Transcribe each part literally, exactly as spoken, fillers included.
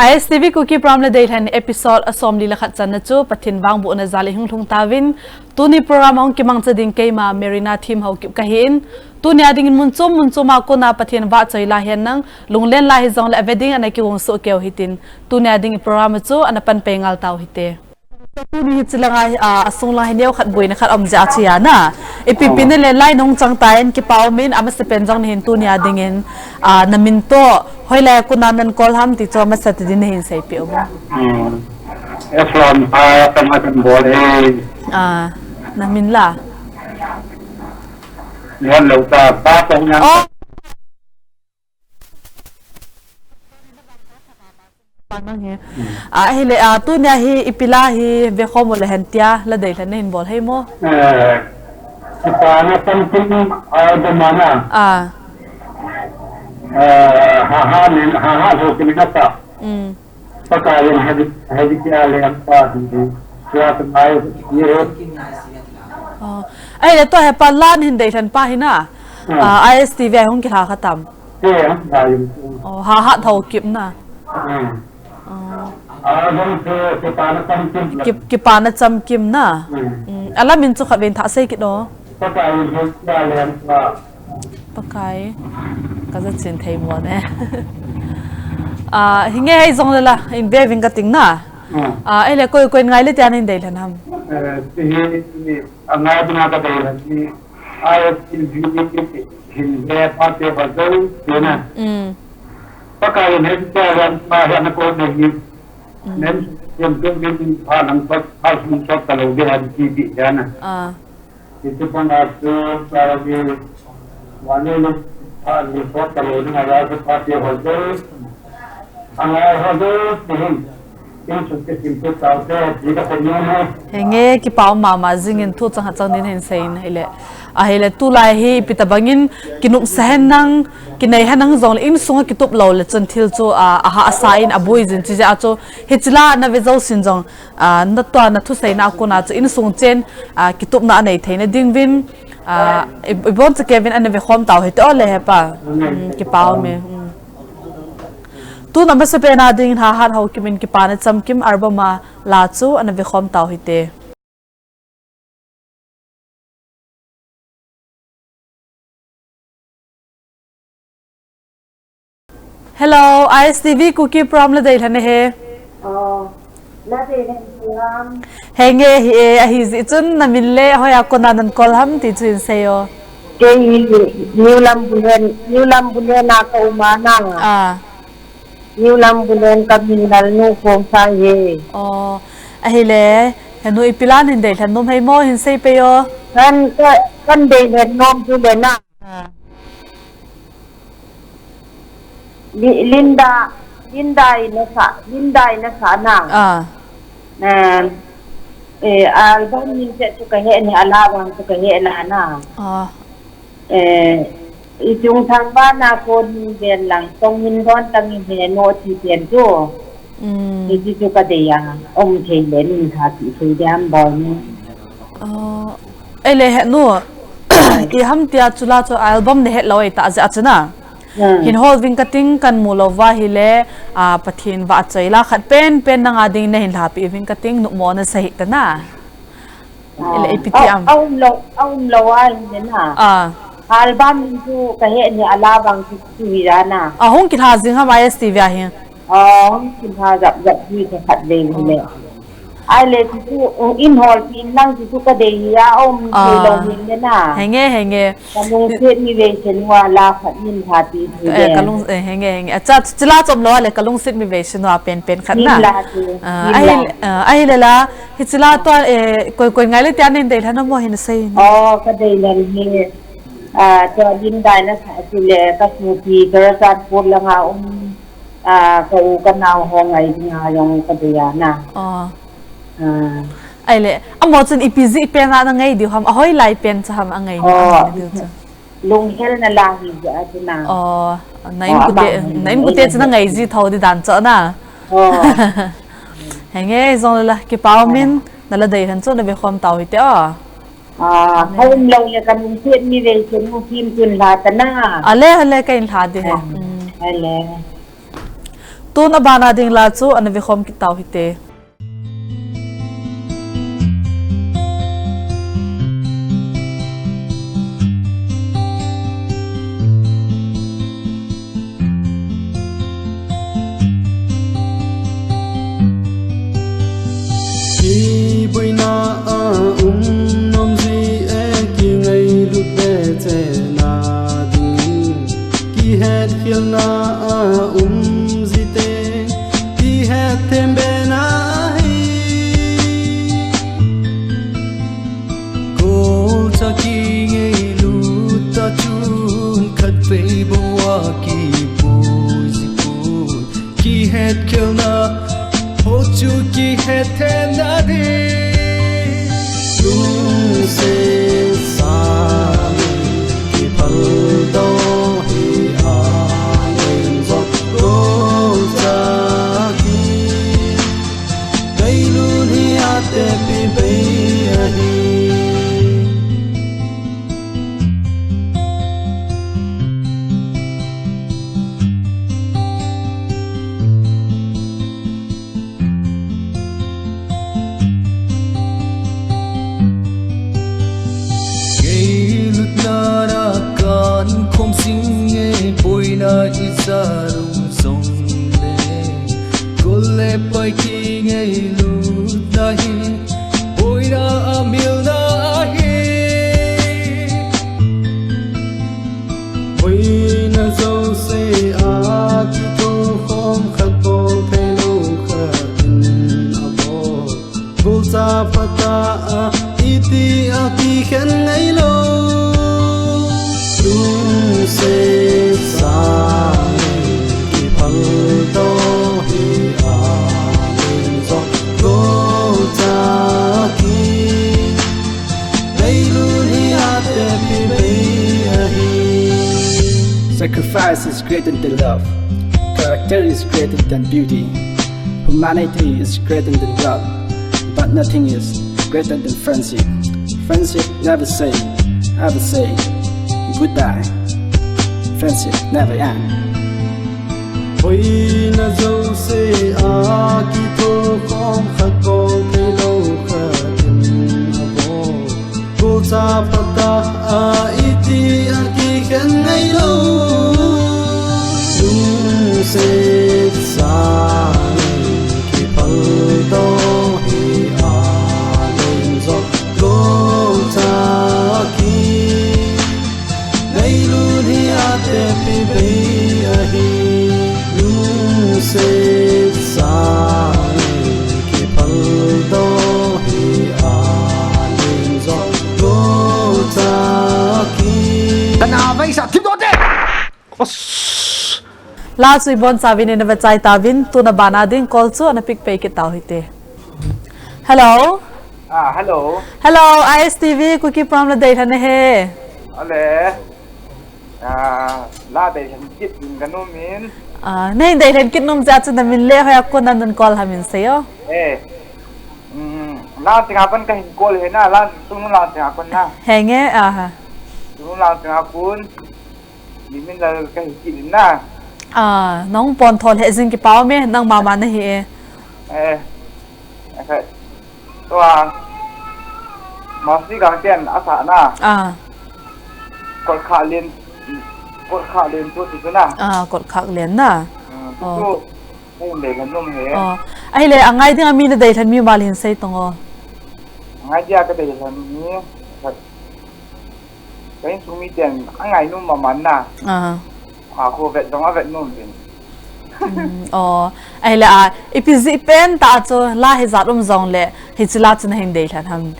I S T V Kuki program le deilhen episode a somli le khat channa chu Pathen vangbohna jal a hung lhung tauvin, tuni program a hung kimangcha ding keima Marina Thimhaokip kahin, tunia dingin mun chom mun chom a kona Pathen vahchoi la hihen lang, lunglen la hijongle ave ding ana kigong soh keu hitin, tunia ding i program chu ana pan pei ngal tau hite. Tuni hi chilanga, ah, asung lang hi neo khat boina khat um jeh a chu ya na. Ipi pi na le lai nung chang ta in kipa um in, amasapen jong nahin tunia dingin, ah, na min toh, hoilai a kona nan call ham ti chu amasa tadin nahin seipeh u. Hmm. Yes, lam, ah, kan ma kan bol e. Ah, na min la. Yan lo ta, pa tong yan. Oh. Panang hi. Hmm. Ah, hile, ah, tunia hi ipi la hi vekhom u le hen tia la deilhen nahin bol hei mo? Eh, kipana chamkim, ah, damana. Ah. Eh, ha ha ni, ha ha lo kini kata. Hmm. Pakaiyin hadi, hadi kia le ampa di. Kia tumai ye. Oh. Ahile tua hepa la nahin deilhen pa hi na. Hmm. Ah, I S T V a hung kilha kha tam. Te, ah, dai. Oh, ha ha Haokip na. Hmm. Oh. Ah, dong se, kipana chamkim. Kip-, kipana chamkim na. Hmm. Hmm. Ala min chu khat ven tha sei kit o. Pakai, Pakai. Ka za chin thei mo ne. Ah, hinge hei jong le la, in be ving ka ting na. Hmm. Ah, ele koi, koi ngai le tia nahin deilhen ham. Eh, ti hi, ti hi, a ngai bina ka deilhen ti. Ai, ti hi, ti hi, hin be pa te ba zo, ti na. Hmm. Pakai ne tia ran pa ha na ko ne hi. Hmm. Nen, yen ko ne pa nang pa, pa sum pa ka lo de ha ti ti ya na. Ah. Iti pang a chu, para ki, wani ni, a, ni pot ka lo ni, a, ya chu party holder. Ang ai holder, ti hin. Tin chu ti sim tu tau te, ti ka ko ni ni. Henge, kipa um mama jingin thu chang ha chang din hin seiyin hile. Ahile tulai hi ipi tabangin kinopsa hen nang, kinei hen nang jongle insunga kitup lou le chun thil chu, a, aha asa in aboi jin chu jeh a chu hichila na ve jousen jong. Ah, na tua na thuseina a kona chu insung chen, ah, kitupna anei theina ding vin, ah, i, i bon chakevin ana vekhom tau hite o le hepa. Mm, kipa um e. Mm. Tun amasapen a dingin ha ha Haokip in kipana chamkim album a la chu ana vekhom tau hite. Hello, I S T V Kuki program la deilhen e he. Oh, la deilhen program. Henge hi e, ahi jeh chun na min le, hoiya kona nan call ham ti chu hin seiyo. Kei hi New Lambulen, New Lambulen a ka um a na. Ah. New Lambulen ka min Lalnu Khongsai hi. Oh, ahile, henu ipi la nahin deilhen nom hei mo hin seipeh o. Kan, ka, kan deilhen nom chu le na. Ah. Li-, Linda, Linda in asa, Linda in asa na. Ah. Eh, eh, album min chu ka he ni, ala vang chu ka he la na. Ah. Eh, i chungthang bana kon min ven lang, tong min don tang in he no ti pen chu. Mm. Hiti chu ka dei a, um thei le nin ha ti thei diam bol ni. Oh, ele henu, i ham tia chula chu album nei het lou ei ta jeh a chu na. Hmm. Hin hol ving ka ting kan mu lou va hile, a, Pathen vahchoi la khat pen pen nanga ding nahin lhapi ving ka ting numo na sa hih ta na. Ele, ah, ipi ti a, am? A um lou, a um lou a hin na. Ah. Album in chu ka he ni ala vang chu, chu hi ra na. A hung kilha jing ham I S T V a hin. Ah, hung kilha jap jap hi ka khat ve ni le. Ai le chu chu, um, in hol pi in lang chu chu ka dei hi a um, ah, thei lou hin le na. Henge, henge. Ka lungset mi vei chen wa la khat min lhapi hi. Eh, le. Ka lung, eh, henge, henge. Acha, chila chom lou le ka lungset mi vei chen wa pen pen khat na. Min la chu. Ah, min ahi, la. Ah, ahile la. Hichila tua, eh, koi, koi ngai le tia nahin deilhen mo hin sei. Oh, ka deilhen hi. Ah, tua Linda in asa chu le ka supi Churachandpur langa um. Ah, ka u ka nao ho ngai dinga jong ka dei a na. Oh. Ah. Ahile, amo chun ipi jeh pen a na ngai diu ham, ahoi lai pen cha ham a ngai na, oh, ngai diu chu. Lunghel na la hi jeh a chu na. Oh, na, oh, inkote, ama, na inkote chu na ngai ji tho di dan chu na. Oh. Henge, jong le la, kipa um in, na la deilhen chu na vekhom tau hite o. Ah, home lou le ka lungset mi vei chen u kim tun la ta na. Ale, ale, ka in la di he. Ah, mm. Ale. Tun abana ding la chu ana vekhom kit tau hite. Kiboina a um nom ji e, kingailut be chena dingin, kihetkhelna a um ji te, kihetthem be na hi. Golcha kingailut a chun khatvei bou a kiboi ji pon. Kihetkhelna ho chu kihetthem na ding. Lungset sangin kiphal doh hi a leng jong golcha ki. Ngailut hi atepi bei ahi. Ngailutna a kankhom jing e, boina ija lum jongle. Gol le pai kingailutna hi boina a milna ahi. Boina jouse a kithokhom khat bou theilou khat in abol. Golcha phatah a iti a kikhen ngailou. Lungset sangin kiphal doh hi a leng jong golcha ki. Ngailut hi atepi bei ahi. Sacrifice is greater than love. Character is greater than beauty. Humanity is greater than God. But nothing is greater than friendship. Friendship never say, ever say goodbye. Friendship never end. Boina jouse a kithokhom khat bou theilou khat in abol. Golcha phatah a iti a kikhen ngailou. Lungset sangin kiphal doh hi a leng jong golcha ki. Ngailut hi atepi bei ahi. Lungset sangin kiphal doh hi a leng jong golcha ki. Kana vai sa thim doh te. As. La chu ibonchauvin ina vechai tauvin, tun abana ding call chu ana pick pai kit tau hite. Hello. Ah, hello. Hello, I S T V, Kuki Pram la deilhen ahi. Ale. Ah, la deilhen kit ding kanom in. Ah, nei deilhen kit nom jeh chun namin le hoi a kon nan call ham in seiyo. Eh. Mm, la tinga kon kahin call hi na, la tunung la tinga kon na. Henge, aha. Tunung la tinga kon. Mimin la kahin kit in na. Ah, nahung pon tho lheh jing kipa um e, nang mama nahi e. Eh. Akai. Tua. Masi Gangten asah na. Ah. Kolkhalen. Kolkhalen tu tu na. Ah, Kolkhalen na. Hmm, tu tu. Oh. Hung deilhen nom e. Oh. Ahile, angai dinga mi nadeilhen mi um le hin sei tong o. Angai dinga kadeilhen mi. Ka insung miten angainom mama na. Ah. Akhu vet jong avet nom tin. Hmm, oh. Ahile a, ipi jeh pen tah chu la hijat um jongle, hiche la chu nahin deilhen ham.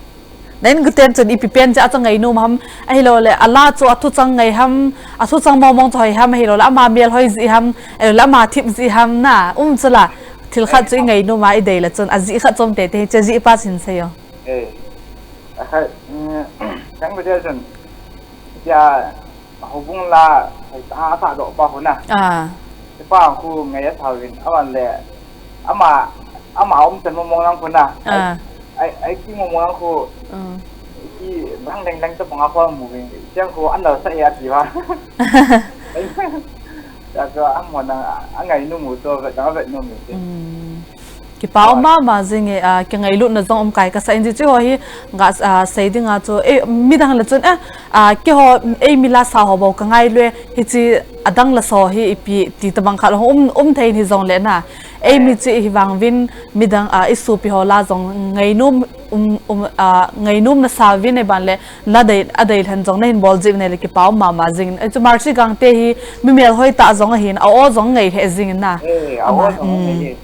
Na inkoten chun ipi pen chu angainom ham, ahilouleh, a la chu athuchang ngai ham, athuchang mong mong chu hoi ham, ahilouleh, ama mel hoi jeh ham, ahilouleh, ama thip jeh ham na, um chu la, thil khat chu ingainom a idei le chun, ajeh khat chu um tete, hiche jeh pa chu hin seiyo. Eh. Akha, mm, ka inkote chun, tia, houbung la, ai, ta, ta doh pa khu na. Ah. Te pa khu ngai a thauvin, aban le, ama, ama um chan mong mong lang khu na. Ah. Ai, ai, ai ki mong mong lang khu. Mm. Ki lang leng leng to panga khu mu vin. Tiang khu an lo sa ya ti ba. Tua chu amahon a, angainom u chu vet, avetnom u chu. Kipa um mama jing e, a, kingailutna jong um kai kasa in ji chu ho hi, ga, a, sei dinga chu, eh, midang le chun, eh, a, keiho, eimi lasa ho bou kangailu e, hiche adang lasa ho hi ipi ti tabang khat um, um thei in hijongle na. Eimi chu hivang vin, midang, a, isopi ho la jong ngainom, um, um, a, ngainom nasa uvin, aban le, la dei, adei lhen jong nahin bol jeh uvin le kipa um mama jing in. Chu Mercy Gangte hi mi melhoi tah jong ahin, a-o jong ngai lheh jing in na. Eh, a-o jong ngai e.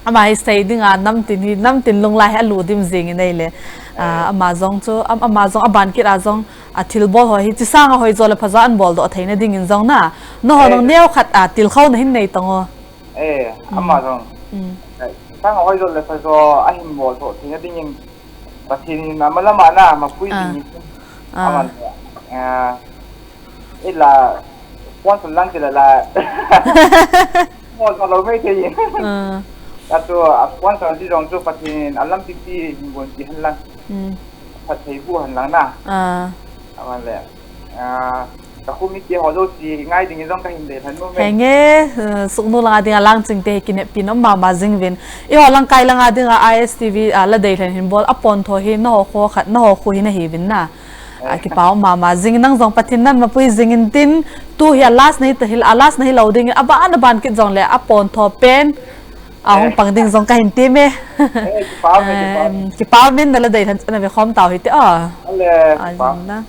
Ama hi sei dinga namtin hi, namtin lunglai hi alu dim jing in ahile. A, ama jong chu, am-, ama jong aban kit a jong, a thilbol ho hi, hiche sanga hoijo le phajo ahin boldoh theina dingin jong na. Nangho jong neokhat a tilkhouna hin nei tang o. Eh, ama jong. Eh, sanga hoijo le phajo ahin boldoh theina dingin Pathen in ama lama na, mapui dingin. Aman, a, ila, sponsor lang ti la la. Mo jong lou mai thei. Atu, a sponsor ti jong chu Pathen in alampi pi hin gon ti hen lang. Phatthei boh hen lang na. Aman le. A, ka khomite ho jouse ngai dingin jong kahin dei lhon nom e. Henge, eh, Sugnu langa dinga Langchingte hi kineppi nom mama jing uvin. Eiho Langkai langa dinga I S T V, a, la dei lhen hin bol apontho hi nangho kho khat, nangho kho hi nahi uvin na. A, kipa um mama jing in, nang jong Pathen in nahin mapui jing in tin, tu hi a last nahi ta hil, a last nahi lou dingin, aban, aban kit jongle apontho pen ahung pang ding jong kahin tem e. Eh, kipa um e, kipa um e. Em, kipa um in, nala dei lhen chu ana vekhom tau hite o. Ale, a, kipa um.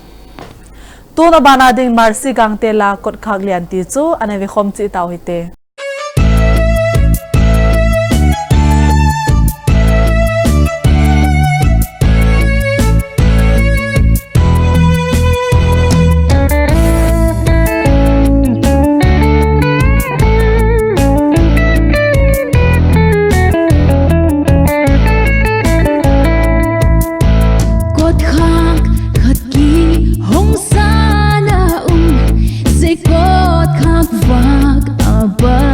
Tun abana ding Mercy Gangte la Kotkhak Lian ti chu ana vekhom cheh tau hite. Kotkhak khat kihong sana um, hiche kotkhak vak a ba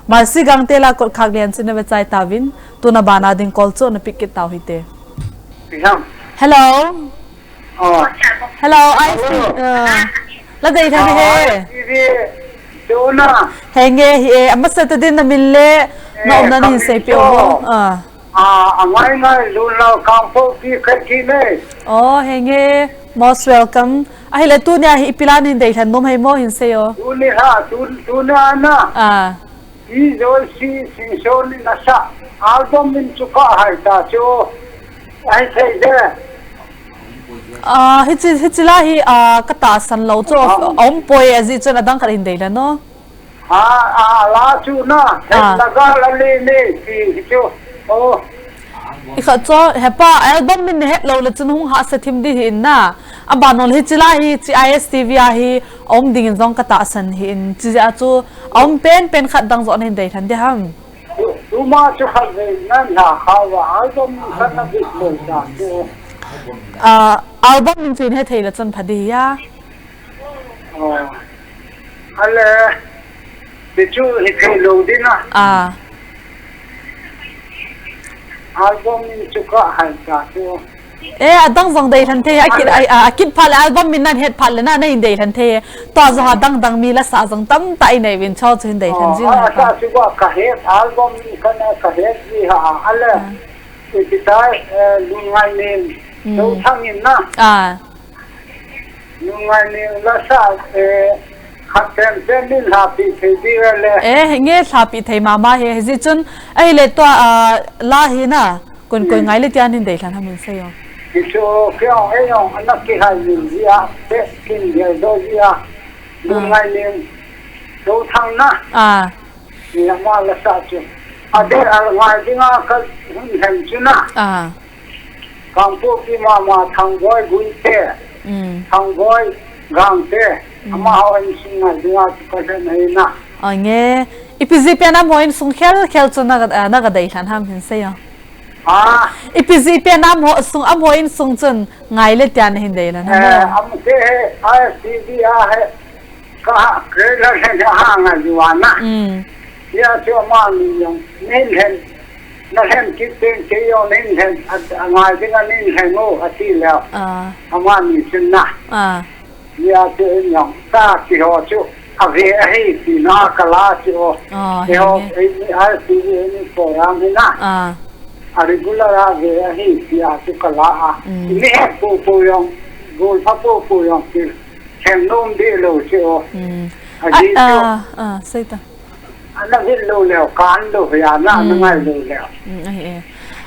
Mercy Gangte la kot khak lian chu na ve chai tauvin, tuna bana ding call chu na pick kit tau hite. Hello. Hello, I think, uh, la dei thani he. Henge hi e, amasa ta din na min le, na umna ni sei pi o. Ah. Ah, angai ngai lun lau Kangpokpi khat ki nei. Oh, henge, most welcome. Ahile tunia hi ipi la nin dei thlan nom hei mo hin sei o. Tuni ha, tu, tuni ana. Ah. Pi Joyce Singson in asa album min chu ka hai ta chu. Ai thei de. Ah, hichi, hichi la hi, ah, ka tahsan lou chu, ah, um poi aji chun adang khat hin dei la no. Ah, ah, la chu na, ah, la ga la le ne, pi hi chu. Oh. I kha cho, hepa, album min het lou le chun hung hahsa thim di hi in na. Abanol hichi la hi, chi I S T V a hi, um ding in jong ka tahsan hi in, chi a chu, um pen pen khat dang jo nin dei thlan di ham. Tuma chu khat ve nan ha kha wa album khat na bit lo ta chu. Ah, album min chu in he thei la chun pha di ya. Oh. Ale, ti chu hi thei lo di na. Ah. Album min chu ka hai ta chu. Eh, adang jong dei thlan thei, akit, ai, a, akit phat le album min nan het phat le na, na hin dei thlan thei. Tua jong adang dang mi la sa jong tamtah i nei vin cho chu hin dei thlan ji. Oh, la sa chu ka het, album min ka na ka het ji ha, ale. Ah. Iti tai, eh, Lungngai Nin, mm, Lo Thang in na. Ah. Lungngai Nin la sa, eh, khat pen pen nin hlapi thei di le. Eh, nge hlapi thei mama he, hiji chun, ahile tua, ah, la hi na. Kun koi ngai le tia nin dei thlan ham min sei o. Ki chu kyo e yo ana ki hai min ji a, te kin gel do ji a. Lu ngai nin. Do thang na. Ah. Ni ama la sa chu. A de al ngai dinga ka hun hem chu na. Ah. Kangpokpi mama Thangboi Guite. Mm. Thangboi Gangte. Mm. Ama ho insung ngai dinga chu ka hem hei na. Ange. Ipi ji pen am ho insung khel khel chu na ka, na ka dei thlan ham hin sei o. Ah. Ipi ji pen am ho sung, am ho insung chun ngai le tia na hin dei la na. Eh, mo. Am te he, I S T V a he, ka ha, ke la he, he ha ngai juana. Mm. Ya chu ama ni jong, nin hen, na hen kit teng ke jong nin hen, a, a ngai ding a nin hen o, ati le. Ah. Ama ni chun na. Ah. Nia chu in jong, ta ti ho chu, a ve ahi, ti na ka la chu o. Ah, ti ho, henge. Ei ni, a ti ni, ei ni ko yang hi na. Ah. A regular a ve ahi, ti a chu ka la a. Mm. Ni he pu pu jong, gol pha pu pu jong, ti. Hem nom di lo chu o. Mm. A, a di chu. Ah, ah, sei ta. Ana vil lo leo, kan lo ya na, na ngai lo leo. Mm, ai, eh.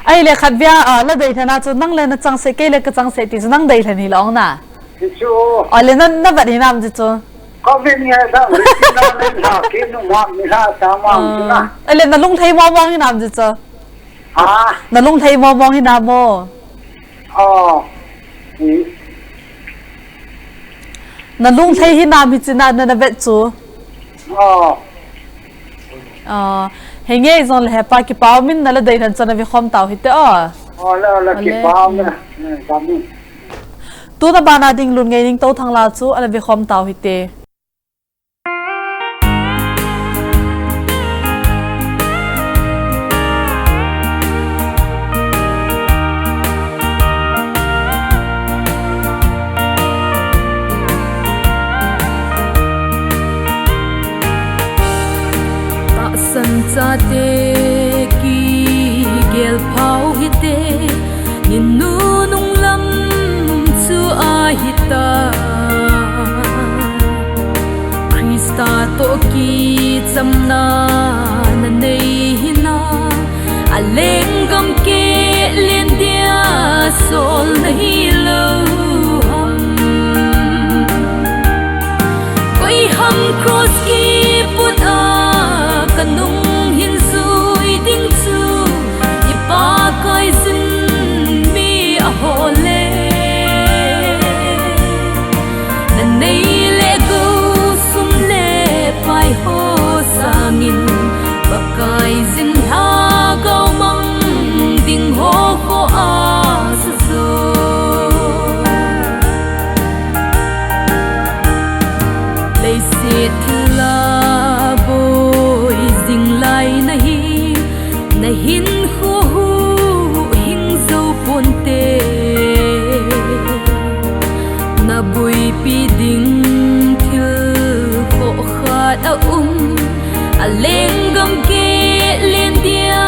Ai le khat via, ah, la dei thana chu, nang le na chang se, kei le ka chang se, ti chu nang dei than hi lo na. Ti chu. Ole na, na vat hi nam ti chu. Ka vin nge da, vin na, na, na, ki nu ma, mi ha, ta ma, ah, na. Ole na lung thei mo mo hi nam ti chu. Ha? Na lung thei mo mo hi nam mo. Oh. Hmm. Na lung thei hi nam hi chi na, na, na vet chu. Oh. Ah, henge jong le hepa kipa um in na la dei than chu na ve khom tau hite o. Oh, la, la, ole, kipa um, hmm, na, na, ka mi. Tuna bana ding Lungngai Nin Touthang la chu ana ve khom tau hite. Tahsan chate kigel phau hite, nin nunung lam chu ahi ta. Krista toh kichamna na nei hina, a lenggam keh len dia sol na hi lo ham. Koi ham cross kiput a ka nung hin zui ding chu, i pa kai zin mi a ho le. Na nei le gou sum le pai ho sangin, Pakai zin lhagao mang ding ho kho a sa zo. A um, a lenggam keh len dia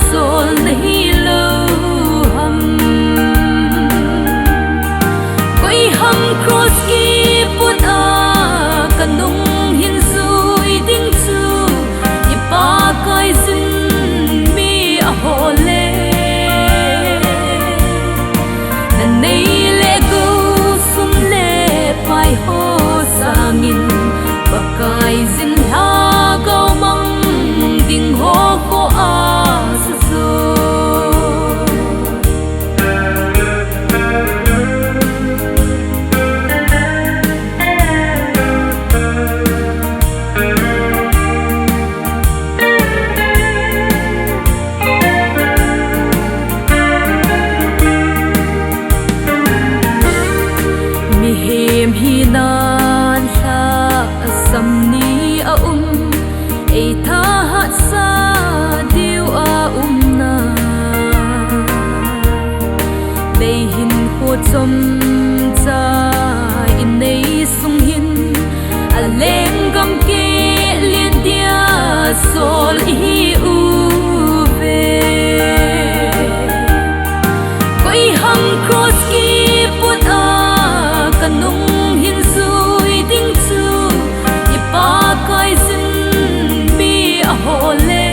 sol na hi lo ham. Koi ham cross kiput a ka nung hin zui ding chu, i Pakai zin mi a ho le. Na nei le gou sum le pai ho sangin, Pakai zin lhagao mang ding ho ko a sa zo. Mihem hinan lhasam ni a um, ei thahatsa diu a umna. Lei hin kho chomcha i nei sung hin, a lenggam keh len dia sol i hi uve. Koi ham cross kiput a ka nung hin zui ding chu, i Pakai zin mi a ho le.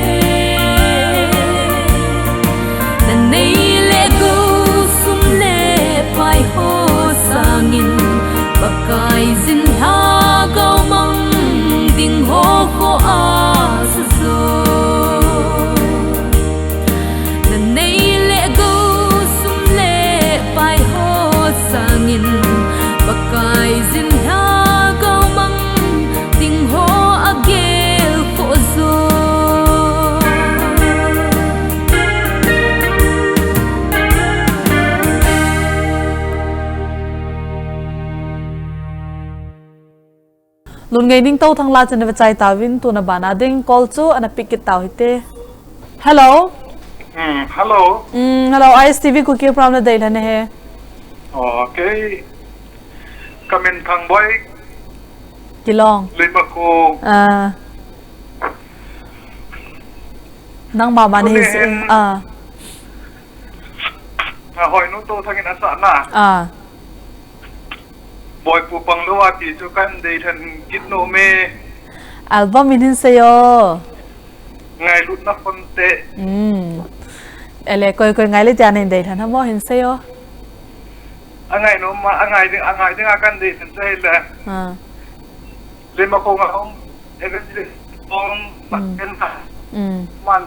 Na nei le gou sum le pai ho sangin, Pakai zin lhagao mang ding ho ko a sa zo. Na nei le gou sum le pai ho sangin, Pakai zin lhagao mang ding ho a gel ko zo. Lungei Ningtou Thangla chun na ve chai tauvin, tuna bana ding call chu ana pick kit tau hite. Hello. Hmm, hello. Hmm, hello, I S T V Kuki program na dei lhane he. Okay. Kamin Thangboi. Kilong. Leimakhong. Ah. Nang mama ni. Tuni hin, ah. Ah, Hoinu Touthang in asah na. Ah. Boipu Panglou a ti chu kan dei lhen kit nom e. Album in hin sei o. Ngailutna Phonte. Hmm. Ele koi koi ngai le tia nei dei lhen ham o hin sei o. Angai nom ma, angai ding, angai ding a kan dei lhen chu hile. Ah. Leimakhong a um, Evangelist Bong, mm, Makenna. Mm. Man,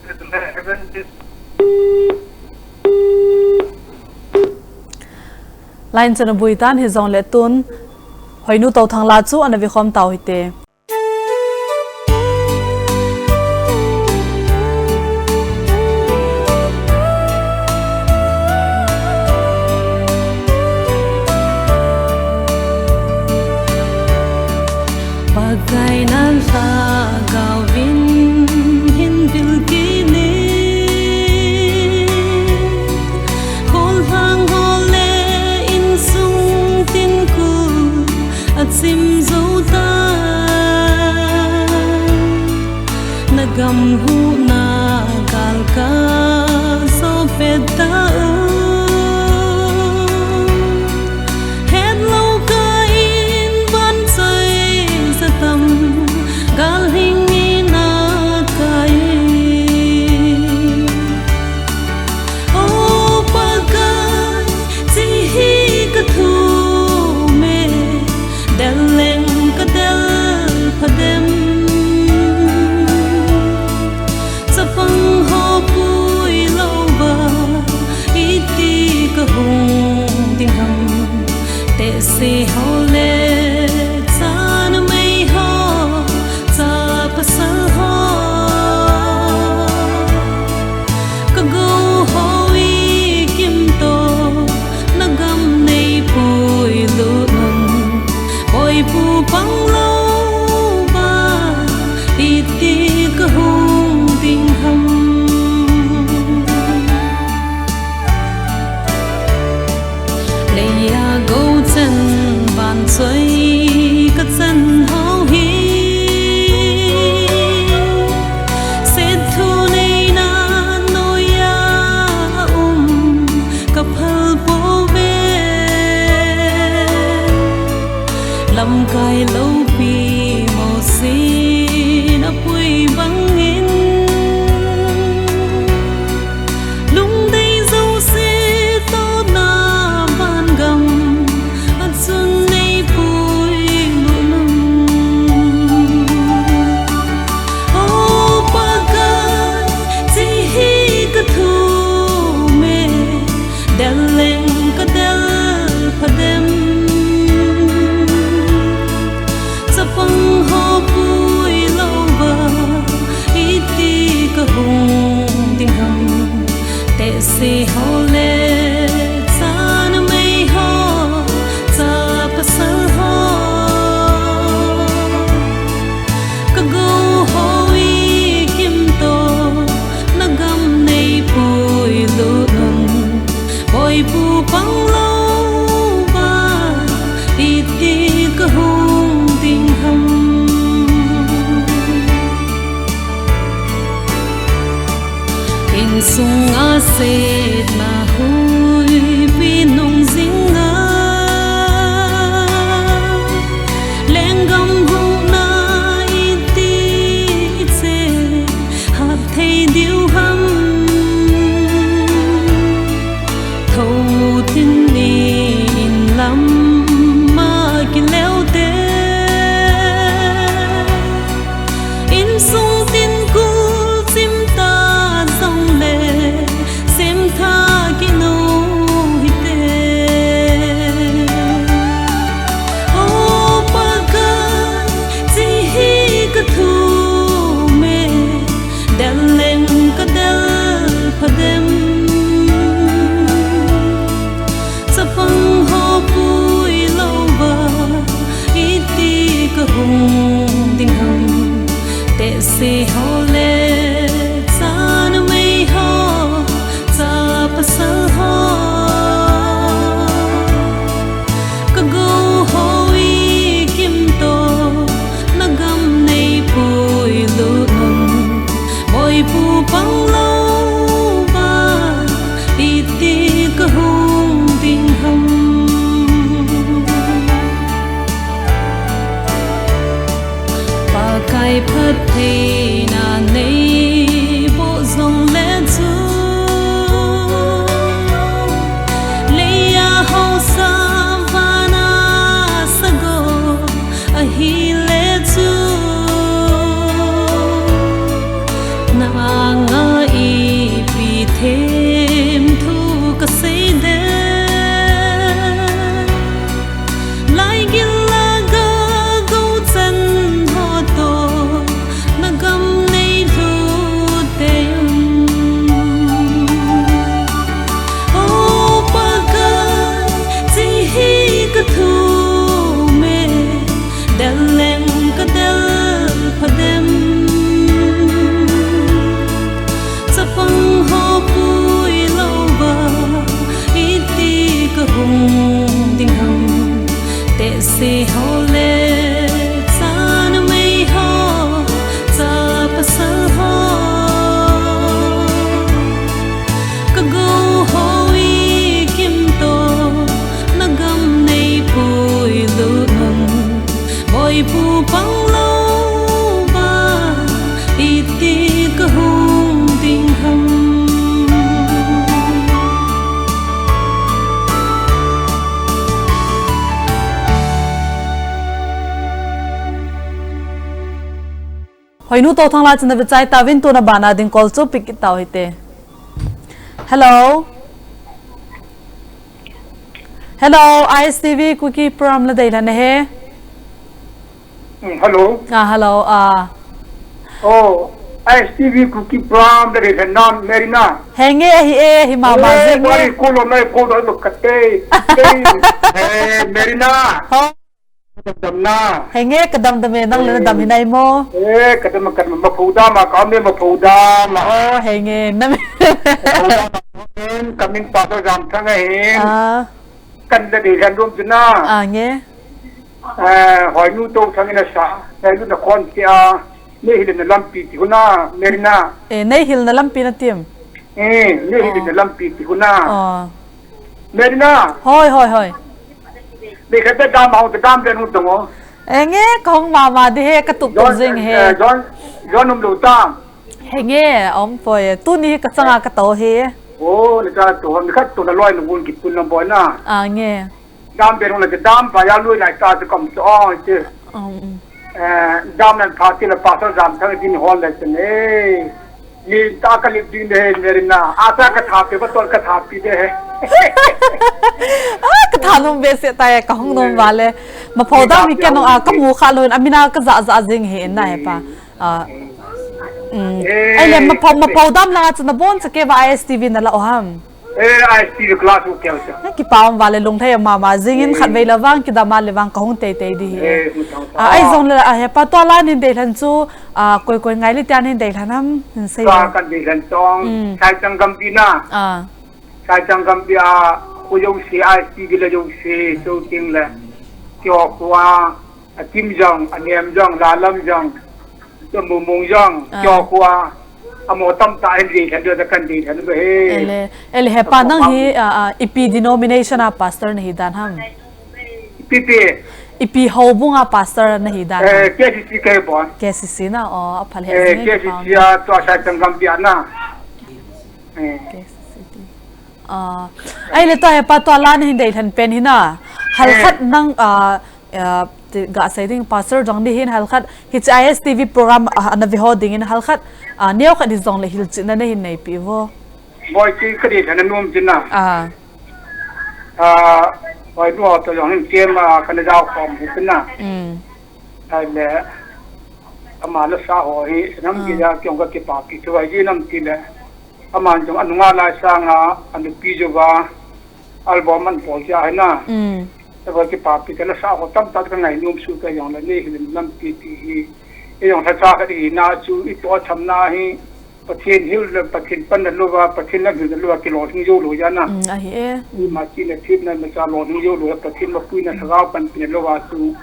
Evangelist. Line chu ana bui tan hijongle tun, Hoinu Touthang la chu ana ve khom tau hite. Pakai nang lhagao vin hin vil kit in, kholhang ho le insung tin kul a chim jou tan. Na gam huhna gal ka so pet ta u. Hetlou kah in van choi sa tam, gal hing in a kai. O Pakai, chi hi ka thum e, del leng ka del pha dem. Chapang ho pui lou va, iti ka hung ding ham. Tehse ho le chanmei ho, cha pasal ho. Ka gou ho i kim to, na gam nei pui lut un. Boipu Panglou va, iti ka hung ding ham. Leia gou chen van Sunga setna huipi nung jinga, lenggam hungna iti che, hat thei diu ham. Thou tin ni in lam ma kileu te, insung tin kul chim ta jong le, sem tha kinu hite. O Pakai, chi hi ka thu me, del leng ka del pha dem. Chapang ho pui lou va, iti ka hung ding ham. Tehse ho le, cha numei ho, cha pasal ho, ka gou ho i kim to, na gam nei pui lut nom. Boipu pang lou va, iti ka hung ding ham. Pakai phattheina nei boh jong le chu, leiya haosa vana sagoh ahi le chu, na anga ipi them thu ka sei de. Lai gil la ga gou chan ho to, na gam nei lhut te um. O Pakai, chi hi ka thu me, del leng ka del pha dem. Chapang ho pui lou va, iti ka hung ding ham. Tehse ho le, cha numei ho, cha pasal ho, ka gou ho i kim to, na gam nei pui lut nom. Boipu pang lou va, iti ka hung ding ham. Hoinu Touthang la chun na vechai tauvin, tuna bana ding call chu pick kit tau hite. Hello. Hello, I S T V Kuki program la dei lhon ahi. Mm, hello. Ah, hello, ah. Oh, I S T V Kuki program la dei lhon nam, Merina. Henge, hi e, hi mama jing e. Bari ko lo nai ko do lo kate. Eh, Merina. Ho. Dam na. Henge, ka dam dam e, nang le na dam hi nai mo. Eh, ka dam, ka dam, ma pho dam a, ka me ma pho dam a. Oh, henge, na me. Ka min pa to jam thang ahi. Ah. Kan da de jan dum tu na. Ah, nge. Eh, Hoinu Touthang in asa. Hoinu na kon ki a. Nei hilna lampi ti huna, Merina. Eh, nei hilna lampi na tim. Eh, nei hilna lampi ti huna. Oh. Merina. Hoi, hoi, hoi. Nei khat da dam hong da dam den hung tong o. Eh, nge, ka hong mama di he, ka tup tup jing he. Eh, John, John um lo ta. Henge, om poi. Tuni hi ka changa ka to he. Oh, ni ka to, ni khat to na loi na gun ki tun na boi na. Ah, nge. Dam ben hung le dam pa ya lui lai ta te kom to, oh, te. Um, um. Eh, dam nan pha ti le pasal dam thang din hol le te ne. Ni ta ka lip din de Merina. A ta ka tha pe ba to ka tha pi de. Ah, ka tha nom be se ta ya ka hong nom va le. Ma pho dam mi ke no a ka mu kha lo in a mina ka ja ja jing he na he pa. Ah. Mm. Eh. Ai le ma pho, ma pho dam la chu na bon cha ke va I S T V na la o ham. Eh, I S T V class u keu cha. Na kipa um va le lunglhai mama jing in khat vei la vang kidam a le vang ka hung tei tei di hi. Eh, hung thang. Ah, ai jong le a he pa to la nin dei lhon chu, ah, koi koi ngai le tia nin dei lhon ham, nin sei. Ka kan dei lhon tong. Mm. Sai chang gam pi na. Ah. Sai chang gam pi a, ko yo se I S T V la yo se, so ting le. Kyo ko a. A Kim jong, a Nem jong, La Lam jong, a Mung Mung jong, ah. Kyo Khua, Amo tamtah hin deilhen diu, kan deilhen diu ahi. Ele, ele, hepa, nang hi, ah, ah, ipi denomination a pastor nahi dan ham? Ipi pi? Ipi houbung a pastor nahi dan ham? Eh, K C C kahi bon. K C C na, oh, apha lheh jeng e, K C C a, tua Saithangampi a na. Eh. K C C. Ah, ahile tua hepa, tua la nahin deilhen pen hi na. Halkhat nang, ah, ah, ti, gasei ding, pastor jong nahi hin, halkhat hiche I S T V program, ah, ana ve ho dingin halkhat, ah, neokhat hijongle hilchetna nahin neipi uvo. Boi, ti ka deilhen nom chu na. Ah. Ah, boi, nu to jong hin kem, ah, kana jaokhom hi chu na. Mm. Ahile, ama lasa ho hi, nam kija kei jong kakipapi thu ahi, nam tile. Aman jong anunga lai sanga, anupi jouva, album anabol jeh a hi na. Mm. Tua kipapi tah lasa ho tamtah ka ngainom suh ta jongle, neihil in lampi ti hi. Ei jong lhacha khat ihina chu, itoh thamna hi. Pathen hil le, Pathen panna louva, Pathen lamhilna louva, kilolhing jou lou jeh a na. Mm, ahi e. Ima chihna themna imacha lolhing jou lou, Pathen mapuina lhagao panpina louva chu.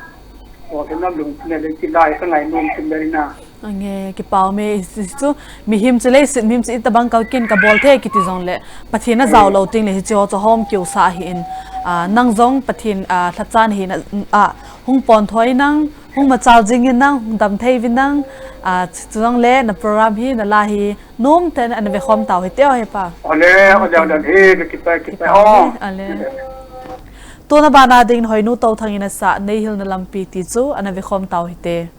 Lolhing lam lungpina le kilai ka ngainom tin le na. Ange, kipa um e, hichu, mihem chu leiset, mihem chu itobang kalken kabol thei kiti jongle, Pathen ajao lou tengle hiche ho chu hom keu sa ahin, ah, nang jong Pathen, ah, lhacha nahi na, ah, hung pon thoi nang, hung machal jing in nang, hung dam thei uvin nang, ah, chujongle na program hi, na la hi, nomtah in ana vekhom tau hite o hepa. Ole, ole, ole, he, kipa, kipa, kipa o. Ale. Tuna bana dingin Hoinu Touthang in asah, Neihilna Lampi ti chu ana vekhom tau hite.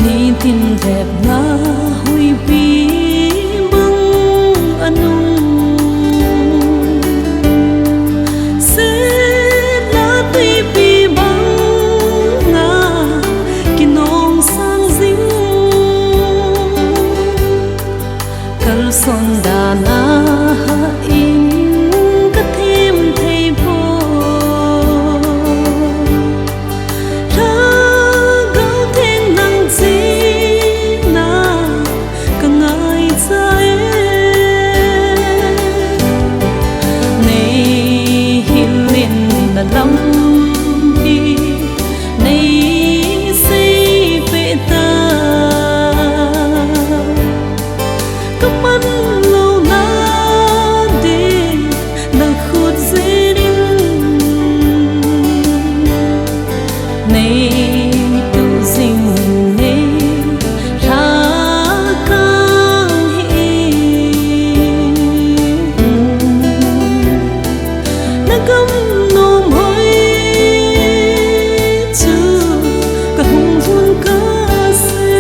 Nitin repna huipi bang anung, setna tuipi banga kinong sang jing. Kalson dana hah in kathem thei poi. Lhagao Theng nang chena kangaicha e. Neihil in na lampi neiseipeh tan. Kaman louna ding nakhut jeh in, neituh jing in neilhakang hih in. Nagam nom hoi chu kahung lhun kase.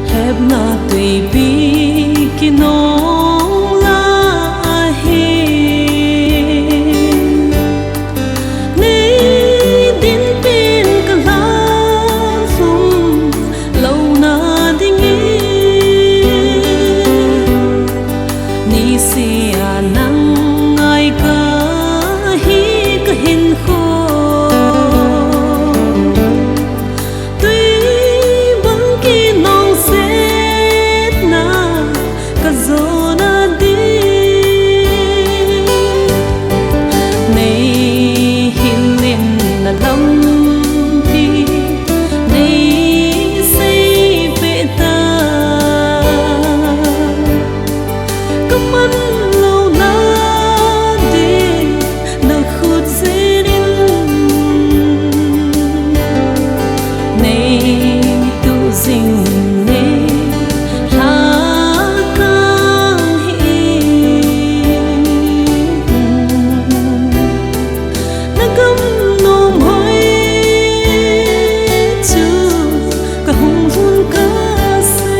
Lhepna tuipi kinong la ahi. Nei dinpin kalhan lhung louna dingin, niseh a nang ngai kahi kahinkho. Tui bang kinong setna kajona ding, neihil in na lampi neiseipeh tan. Kaman louna ding nakhut jeh in, neituh jing in neilhakang hih in. Nagam nom hoi chu kahung lhun kase.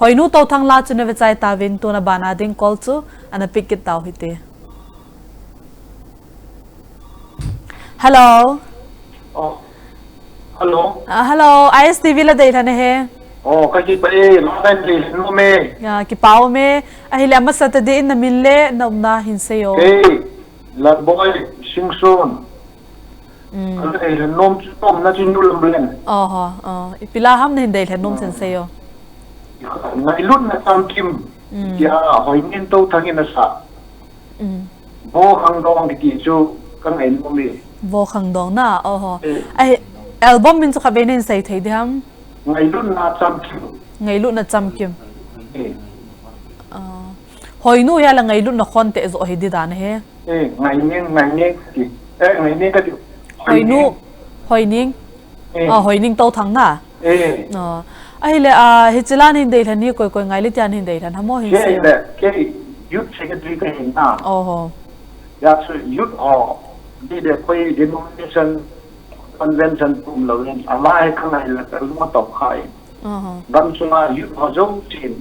Hoinu Touthang la chu na ve chai tauvin, tuna bana ding call chu ana pick kit tau hite. Hello. Oh. Hello. Ah, hello. I S T V la deilhen ahi. Oh, ka kipah e, long time deilhen nom e. Ah, kipah um e. Ahile amasa tah in na min le na umna hin seiyo. Kei, Lalboi Singson. Mm. Ka deilhen nom chu, umna chu New Lamlen. Oho, oh. Ipi la ham na hin deilhen nom chen seiyo. Ngailutna Chamkim. Mm. Tia, Hoineng Touthang in asah. Mm. Vo Khangdong kiti chu ka ngainom e. Vo Khangdong na, oho. Eh. Ai, album min chu khatvei na hin sei thei ding ham? Ngailutna Chamkim. Ngailutna Chamkim. Eh. Ah. Hoinu hi a le ngailutna khonte joh hi ding dan ahi. Eh, Ngaineng, Ngaineng kati. Eh, Ngaineng kati. Hoinu, Hoineng. Hoineng. Eh. Ah, Hoineng Touthang na. Eh. Ah, ahile, ah, hiche la na hin deilhen hi koi koi ngai le tia na hin deilhen ham, mo hin sei. Kei le, kei youth secretary ka hi na. Oho. Hijeh chun youth ho, di de koi denomination convention tum lou in, ama hi ka ngai le ka lung atong kha in. Oho. Gamsunga youth ho jousen,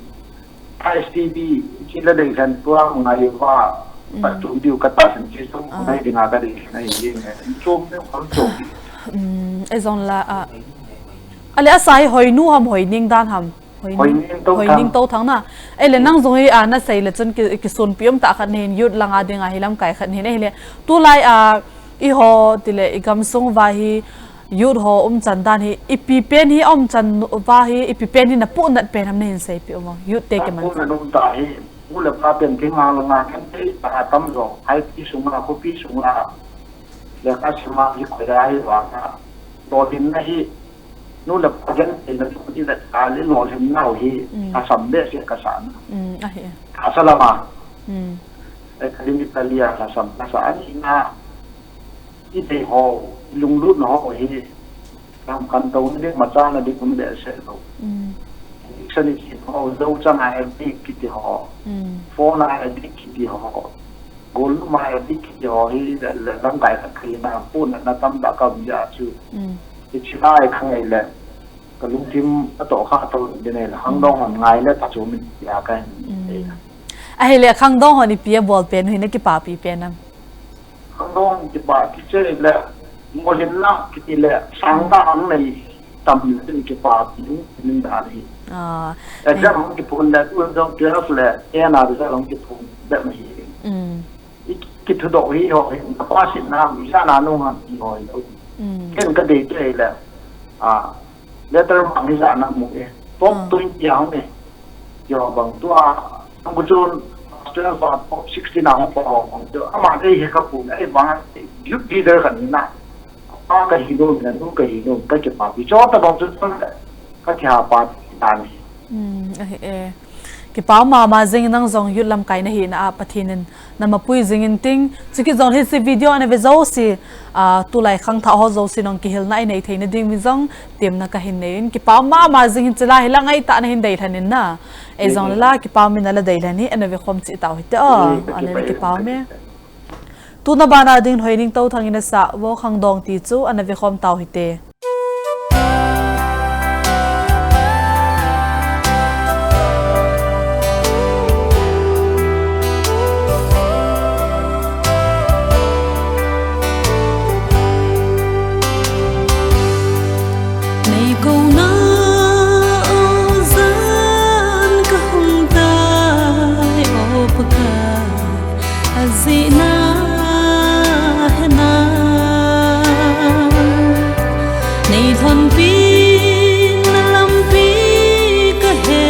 I S T V, hiche la deilhen tua ngai uva, mm, pat tum diu ka tahsan, hiche chu, ah, ngai dinga ka deilhen ahi jeng e. Chom ne, kham chom. Mm, ijong la, ah. Ale asa hi Hoinu ham, Hoineng dan ham? Hoineng, Hoineng Touthang. Hoineng Touthang na. Ele nang jong hi, ah, na sei le chun ki, kisunpi um tah khat na hin, youth langa dinga hi lamkai khat na hin. Ele tulai, ah, eiho tile i gamsung uva hi, youth ho umchan dan hi, ipi pen hi umchan uva hi, ipi pen hi na puhnat pen ham na hin seipeh uvin. Youth te kiman chan. Puhnat um tah hi, nu le pa pen kinga langa kan te ta tam jo, haipi sunga, khopi sunga. Lekha sima hi koi a hi vang a. Lolhinna hi, nu le pa gentheina chu ti le ta le lolhinnau hi, mm, lhasam behseh ka sa na. Mm, ahi. Tahsa lama. Mm. Academically a lhasam ka sa a, ani na, i dei ho, i lunglutna ho hi, lam kan to ni ding, machal na ding um behseh lou. Mm. Addiction i chi ho, jou chang a addict kiti ho. Mm. Phone a addict kiti ho. Gollhang a addict kiti ho hi le, le lamkai khat ka hi na, puhnatna tamtah ka um jeh a chu. Mm. Hiche lai ka ngai le, ka lungthim atoh kha to ding e le, Khangdong hon ngai le, ta chu min tia ka hin. Mm. Ahile, Khangdong hon ipi abol pen u hi na kipapi pen am? Khangdong kipah kichai le, lolhinna kiti le, sangtah ang nei tam le, tin kipapi u, min dan hi. Ah, exam hung kiphong le, two thousand twelve le, A N R result hung kiphong le, ma hi. Mm. I kithudoh hi ho hi, na pass na, mi sa na nung ham ti ho hi lo. Mm. Ken ka dei te le, ah, letter mark hi sa na mu e. Top, ah, twenty a hung e. Ti ho bang tua, ang ko chun, twelve a top sixteen a hung pa ho bang tua. Ama dei hi ka pu, ei bang, youth leader ka ni na. Pa ka hi lo, na nu ka hi lo, ka kipapi. Chota bang chu, ka kiha pa ta ni. Mm, ahi e. Kipa mama jing, nang jong youth lamkai na hina a Pathen in na mapui jing in ting. Chukit jong hiche video ana ve jouse, ah, tulai khangthah ho jouse nong kihilna i nei theina ding mi jong temna ka hin nei in. Kipa mama jing in, hiche la hi la ngaitah na hin deilhen in na. Ei jong la, kipa min a la deilhen hi, ana ve khom cheh tau hite o. Mm, ana kipa me. Tuna bana ding Hoineng Touthang in asah, Vo Khangdong ti chu, ana ve khom tau hite. Nei kouna o jan ka hung tai o Pakai. Ajeh na hena, nei lhonpi na lampi ka he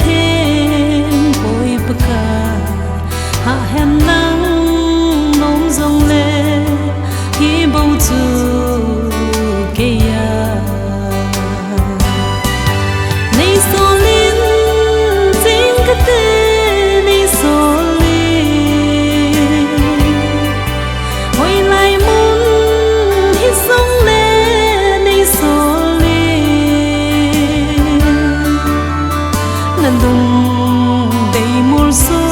thei poi Pakai, ha hen nang nom jong le, hi bou chu kei a. Nei solin jing kate, nei solin. Hoilai mun hi jong le nei solin. Na lung dei molso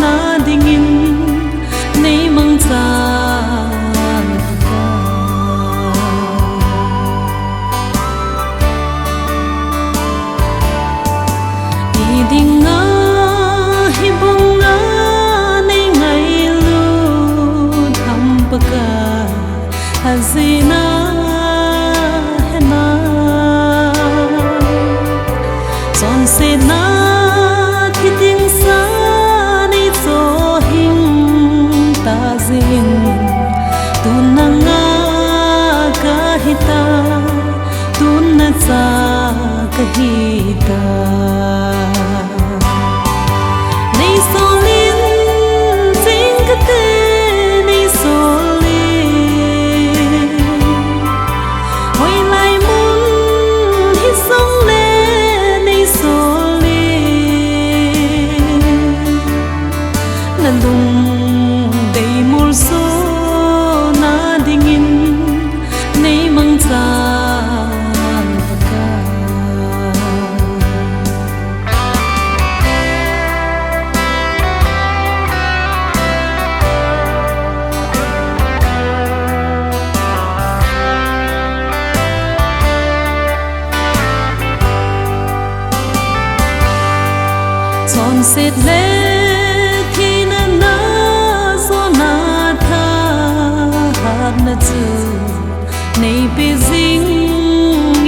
na dingin nei mangchan. Sena thi ding sa nei cho hing ta jin, tun nanga ka hi ta, tun na cha ka hi ta. Nei sol in ching ka te, nei sol in. Hoilai mun hi song le nei sol in. Na lung dei mol so na dingin nei mangcha ka. Chonset le thina na jona thahatna chu nei pe jing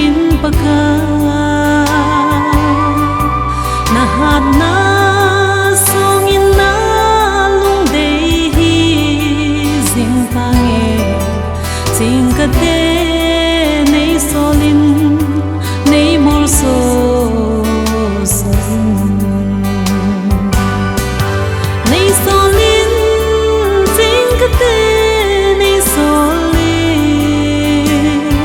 in Pakai. Na hatna song in na lungdei hi jing tange. Ching ka te nei sol in, nei mol so sa in. Nei sol in, ching ka te nei sol in.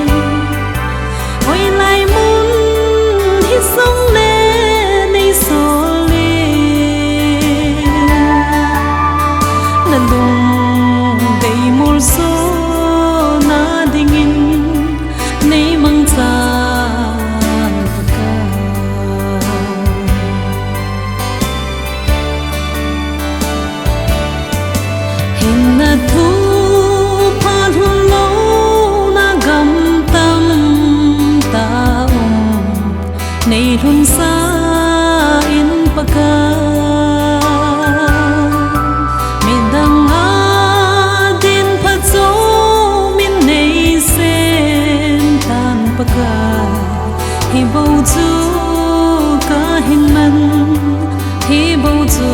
Hoilai mun hi song le nei sol in. Na lung dei mol so na dingin nei mangcha ka. Hinna thu pha lhun lou na gam tamtah um. Nei lhun sa in Pakai, midang a din phatchom in nei sem tan Pakai. Hi bou chu ka hin man, hi bou chu